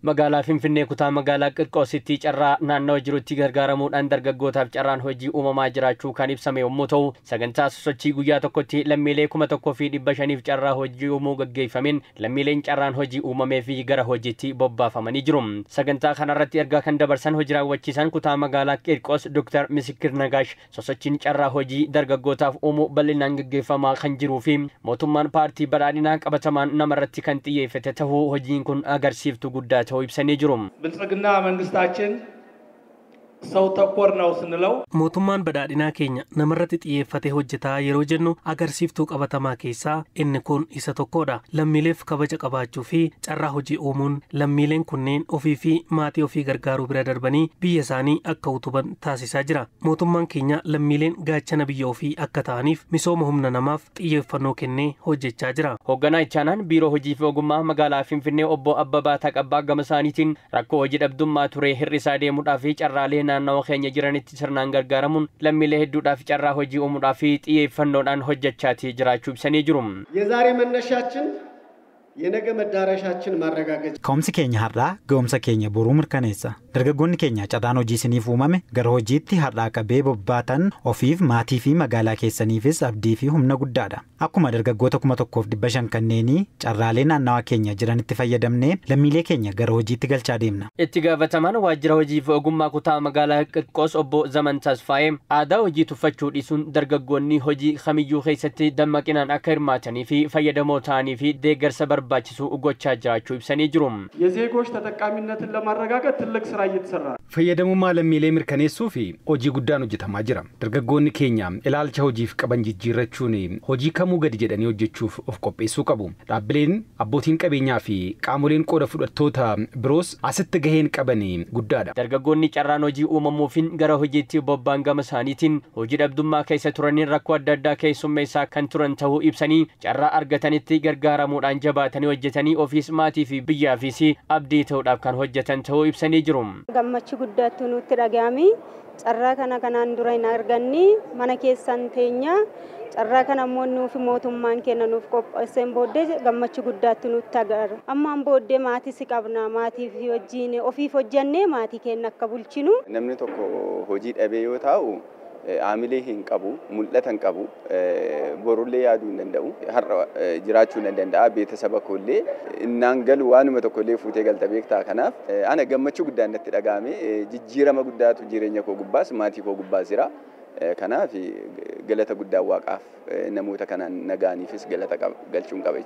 Magaalaa Finfinnee kutaa magaalaa Qirqoositti carraa naannawa jirutti gargaaramuudhaan dargaggootaaf carraan hojii uumamaa jiraachuu kan ibsame yommuu ta'u, sagantaa sosochii guyyaa tokkotti lammiilee 1500 carraa hojii uumuu gaggeeffameen lammiileen carraan hojii uumamee fi gara hojiitti bobbaafamanii jiru. Sagantaa kanarratti ergaa kan dabarsan hojii raawwachiisaan kutaa magaalaa Qirqoos Dr. Misikir Nagaash sosochiin carraa hojii dargaggootaaf uumuu bal'inaan gaggeeffamaa kan jiruu fi mootummaan paartii badhaadhinaa qabatamaan namarratti kan xiyyeeffate ta'uu hojiin kun agarsiiftuu guddaa ta'uu ibsanii jiru. ብልጽግና መንግስታችን ሰው ተኮር ነው ስንለው Mootummaan badhaadhinaa keenya namarratti xiyyeeffatee hojjetaa yeroo jennu agarsiiftuu qabatamaa keessaa inni kun isa tokkodha. Lammiileef kabaja qabaachuu fi carraa hojii uumuun lammiileen kunneen ofii fi maatii ofii gargaaruu bira darbanii biyya isaanii akka utuban taasisaa jira. Mootummaan keenya lammiileen gaachana biyya ofii akka ta'aniif misooma humna namaaf xiyyeeffannoo kennee hojjechaa jira. Hoogganaa Ichaanaan Biiroo Hojii fi Ogummaa magaalaa Finfinnee obbo Abbabaa Taqabbaa gama isaaniitiin rakkoo hojii dhabdummaa ture hir'isaa deemuudhaa fi carraalee naannawa keenya jiranitti sirnaan gargaaramuun lammiilee hedduudhaaf carraa hojii uumuudhaa fi xiyyeeffannoodhaan hojjechaatii jiraachuu ibsanii jiru. የዛሬ መነሻችን የነገ መዳረሻችን ማረጋገጫ Ka'umsi keenya har'aa ga'umsa keenya boruu mirkaneessa. Dargaggoonni keenya carraan hojii isiniif uumame gara hojiitti har'aa qabee bobbaatan ofiif maatii fi magaalaa keessaniifis abdii fi humna guddaadha. Akkuma dargaggoota 1500 kanneenii carraalee naannawaa keenya jiranitti fayyadamnee lammiilee keenya gara hojiitti galchaa deemna. Itti gaafatamaan waajjira hojii fi ogummaa kutaa magaalaa Qirqoos obbo Zaman Tasfaayee aadaa hojii tuffachuu dhiisuun dargaggoonni hojii kamiyyuu keessatti dammaqinaan akka hirmaatanii fi fayyadamoo ta'anii fi deeggarsa barbaachisu gochaa jiraachuu ibsanii jiru. የዜጎች ተጠቃሚነትን ለማረጋገጥ ትልቅ ስራ እየተሰራ ነው። Fayyadamummaa lammiilee mirkaneessuu fi hojii guddaan hojjetamaa jira. Dargaggoonni keenya ilaalcha hojiif qaban jijjiirrachuun hojii kamuu gadi jedhanii hojjechuuf of qopheessuu qabu. Dhaabbileen abbootiin qabeenyaa fi qaamoleen qooda fudhattoota biroos asitti gaheen qaban guddaadha. Dargaggoonni carraan hojii uumamuufiin gara hojiitti bobba'an gama isaaniitiin hojii dhabdummaa keessa turaniin rakkoo adda addaa keessummeessaa kan turan ta'uu ibsanii carraa argatanitti gargaaramuudhaan jabaatanii hojjetanii ofiis maatii fi biyyaafis abdii ta'uudhaaf kan hojjetan ta'uu ibsanii jiru. Gammachuu guddaatu nutti dhaga'ame. Carraa kana kanaan dura hin arganne mana keessan teenya carraa kana immoo nuuf mootummaan kenna nuuf qopheesseen booddee gammachuu guddaatu nutti agarra. Ammaan booddee maatii si qabna maatii fi wajjin ofiif hojjannee maatii keenya akka bulchinu. Namni tokko hojii dhabee yoo taa'u aamilee hin qabu, mul'ata hin qabu, borullee yaaduu hin danda'u, har'a jiraachuu hin danda'a, beetasaba koollee innaan galu waanuma tokkollee fuutee galta beektaa. Kanaaf ana gammachuu guddaan natti dhaga'ame, jijjiirama guddaatu jireenya koo gubbaas maatii koo gubbaas jira. Kanaaf galata guddaa waaqaaf namoota kanaan nagaaniifis galata galchuun qaba.